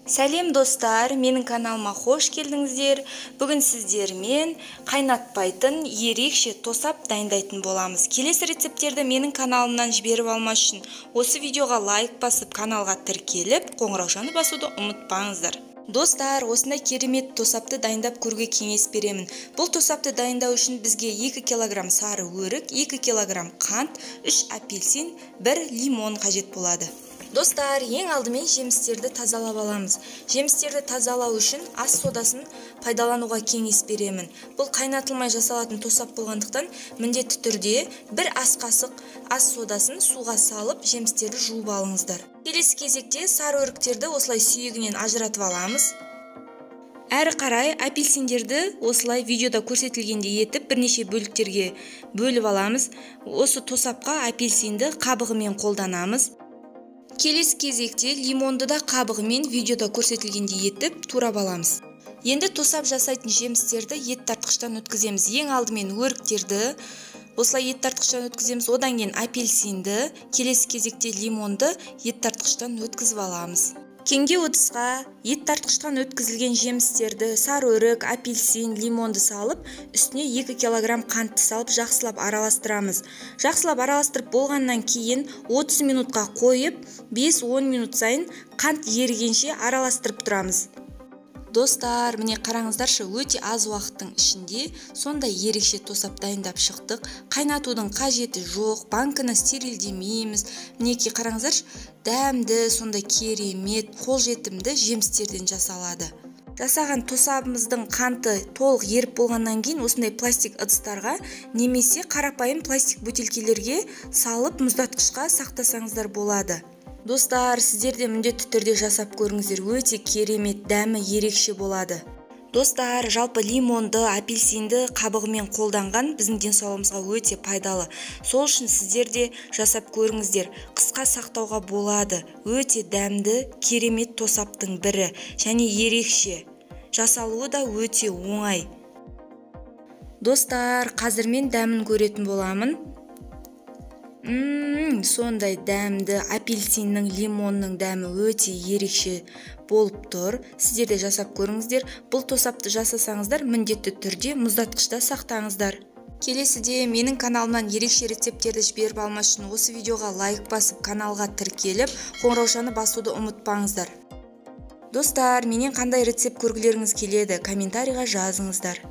Сәлем достар, менің каналыма қош келдіңіздер. Бүгін сіздермен қайнатпайтын ерекше тосап дайындайтын боламыз. Келесі рецепттерді менің каналымнан жіберіп алмас үшін осы видеоға лайк басып, каналға тіркеліп, қоңыраушаны басуды ұмытпаңыздар. Достар, осындай керемет тосапты дайындап көруге кеңес беремін. Бұл тосапты дайындау үшін бізге 2 кг сары өрік, 2 кг қант, 3 апельсин, 1 лимон қажет болады. Достар, ең алдымен жемістерді тазалап аламыз. Жемістерді тазалау үшін ас содасын пайдалануға кеңес беремін. Бұл қайнатылмай жасалатын тосап болғандықтан міндетті түрде бір ас қасық ас содасын суға салып жемістерді жуып алыңыздар. Келесі кезекте сары өріктерді осылай сүйегінен ажыратып аламыз. Әрі қарай апельсиндерді осылай видеода көрсетілгендей етіп бірнеше бөліктерге бөліп аламыз. Осы тосапқа апельсинді қабығымен қолданамыз. Келесі кезекте лимонды да қабығымен видеода көрсетілгендей етіп турап аламыз. Енді тосап жасайтын жемістерді ет тартқыштан өткіземіз. Ең алдымен өріктерді осылай ет тартқыштан өткіземіз. Одан кейін апельсинді, келесі кезекте лимонды ет тартқыштан өткізіп аламыз. Кеңге ыдысқа ет тартқыштан өткізілген жемістерді, сары өрік, апельсин, лимонды салып, үстіне 2 кг қантты салып жақсылап араластырамыз. Жақсылап араластырып болғаннан кейін 30 минутқа қойып, 5-10 минут сайын қант ерігенше араластырып тұрамыз. Достар, міне қараңыздаршы, өте аз уақыттың ішінде сондай ерекше тосап дайындап шықтық. Қайнатудың қажеті жоқ, банкіні стерилдемейміз. Мінекей қараңыздаршы, дәмді, сондай керемет, қолжетімді жемістерден жасалады. Жасаған тосабымыздың қанты толық еріп болғаннан кейін осындай пластик ыдыстарға немесе қарапайым пластик бөтелкелерге салып мұздатқышқа сақтасаңыздар болады. Достар, сіздер де міндетті түрде жасап көріңіздер, өте керемет, дәмі ерекше болады. Достар, жалпы лимонды, апельсинді қабығымен қолданған біздің денсаулығымызға өте пайдалы. Сол үшін сіздер де жасап көріңіздер. Қысқа сақтауға болады. Өте дәмді, керемет тосаптың бірі және ерекше. Жасалуы да өте оңай. Достар, қазір мен дәмін көретін боламын. Сондай дәмді, апельсиннің, лимонның дәмі өте ерекше болып тұр. Сіздер де жасап көріңіздер. Бұл тосапты жасасаңыздар, міндетті түрде мұздатқышта сақтаңыздар. Келесіде менің каналымнан ерекше рецепттерді жіберіп алмас үшін осы видеоға лайк басып, каналға тіркеліп, қоңыраушаны басуды ұмытпаңыздар. Достар, менен қандай рецепт көргілеріңіз келеді, комментарийға жазыңыздар.